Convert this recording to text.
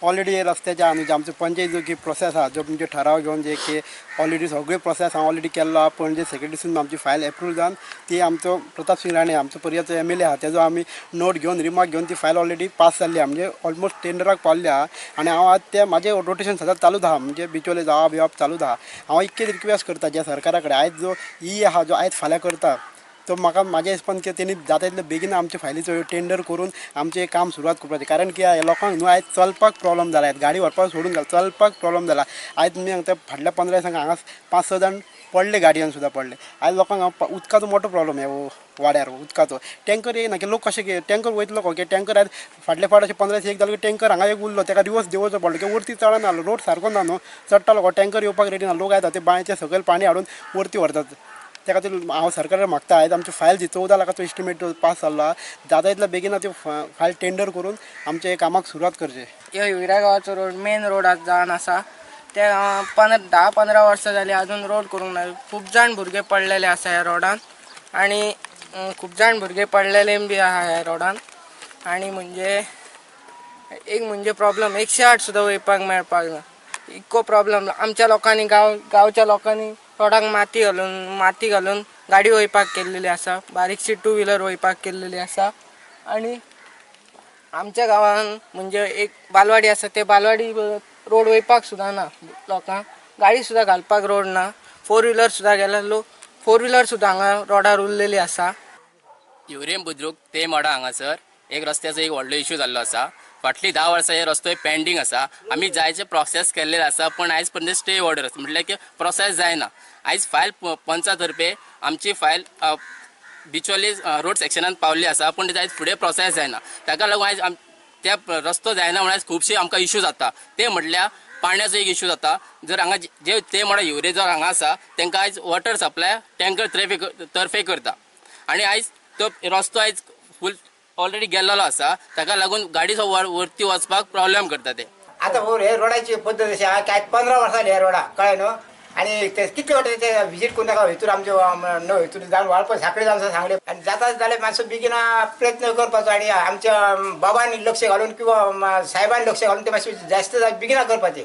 Already रस्त्याच्या आनी आमचो पंचायत जो की प्रोसेस आहा, जो म्हणजे ठराव घेवन जे की ऑलरेडी सगळे प्रोसेस हांव ऑलरेडी केल्लो आहा. पणजे सेक्रेटरीसून आमची फायल एप्रूव जावन ती आमचो प्रताप सिंग राणे आमचो पर्याचो MLA आहा, तेजो आमी नोट घेवन रिमार्क घेवन ती फायल ऑलरेडी पास जाल्ली आहा, म्हणजे ऑलमोस्ट टेंडराक पावल्ली आहा. आनी हांव आतां ते म्हाजें रोटेशन सदांच चालूच आहा, म्हणजे बिचोले जावप येवप चालूच आहा. हांव इतकें रिक्वेस्ट करता ज्या सरकारा कडेन आयज जो ई आहा जो आयज फाल्यां करता तो म्हाका म्हाज्या हिसपान की तेणी जाता तितले बेगीन आमचे फायलीचो टेंडर करून आमचें काम सुरवात करपाचें. कारण की लोकांक न्हू आयज चलपाक प्रॉब्लम जाला, आयज गाडी व्हरपाक सोडून घाल चलपाक प्रॉब्लम जाला. आयज तुमी सांगता फाटल्या 15 दिसांक हांगा 5-6 जाण पडले, गाडयेन सुद्दां पडले. आयज लोकांक उदकाचो मोठो प्रॉब्लम हे वाड्यार, उदकाचो टँकर येयना की लोक कशें टँकर वयतलो की टँकर आयज फाटले फावट अशें 15 दीस एक जालो की टँकर हांगा एक उरलो, ताका रिवर्स देंवोवचो पडलो की वरती चडना, रोड सारको ना न्हू, चडटालो टँकर येवपाक रेडी ना. लोक येता ते बांयचे सकयल पाणी हाडून वरती व्हरतात. त्या खातीर हांव सरकाराक मागता आयज आमची फायल जी 14 लाखाचो एस्टिमेट पास जाल्लो आहा, जाता तितल्या बेगीन ती फायल टेंडर करून आमच्या कामाक सुरवात करचे. ह्यो हिवऱ्या गांवाचो रोड मेन रोड जावन आसा, ते 10-15 वर्सां जाली अजून रोड करूंक ना. खूब जाण भुरगे पडलेले आसा ह्या रोडान आनी खूब जाण भुरगे पडलेले बी आहा ह्या रोडान. आनी म्हणजे एक म्हणजे प्रॉब्लम 108 सुद्दां वयपाक मेळपाक ना, इतको प्रॉब्लम. आमच्या लोकांनी गांवच्या लोकांनी रोडाक माती घालून गाडी वयपाक केल्लेली आसा, बारीकशी 2 व्हिलर वयपाक केल्लेली आसा. आनी आमच्या गांवान म्हणजे एक बालवाडी आसा, ते बालवाडी रोड वयपाक सुद्दां ना लोकांक, गाडी सुद्दां घालपाक रोड ना. 4 व्हिलर सुद्दां गेल्यार लोक 4 व्हिलर सुद्दां हांगा रोडार उरलेली आसा. हिवरेम बुद्रुक ते माडा हांगासर एक रस्त्याचो एक व्हडलो इशू जाल्लो आसा. फाटली 10 वर्सां हे रस्तो पेंडींग आसा. आमी जायचे प्रोसेस केल्ले आसा पण आयज पर्यंत स्टे ऑर्डर आसा, म्हटल्यार की प्रोसेस जायना. आयज फायल पंचा तर्फे आमची फायल बिचोली रोड सेक्शनान पावल्ली आसा, पूण आयज फुडें प्रोसेस जायना. ताका लागून आयज त्या रस्तो जायना म्हणून आयज खुबशे आमकां इशू जाता. ते म्हटल्यार पाण्याचो एक इशू जाता. जर हांगा जे ते म्हणल्यार हिवरे जर हांगा आसा तांकां आयज वॉटर सप्लाय टँकर तर्फे करता आनी आयज तो रस्तो आयज फूल ऑलरेडी गेल्लो आसा, ताका लागून गाडी वरती वचपाक प्रॉब्लेम करता ते. आतां हे रोडाची पद्दत अशी आहा की आयज 15 वर्सां जाली ह्या रोडाक, कळ्ळें न्हू. आनी ते कितले वाटे ते विजीट करून ताका हितूर आमचे न्हू हितूर जावन वाळपय साखळी जावन सांगले आनी जाता जाल्यार मातसो बेगीन प्रयत्न करपाचो आनी आमच्या बाबांनी लक्ष घालून किंवा साहेबांनी लक्ष घालून ते मातशें जास्त बेगीन करपाचें.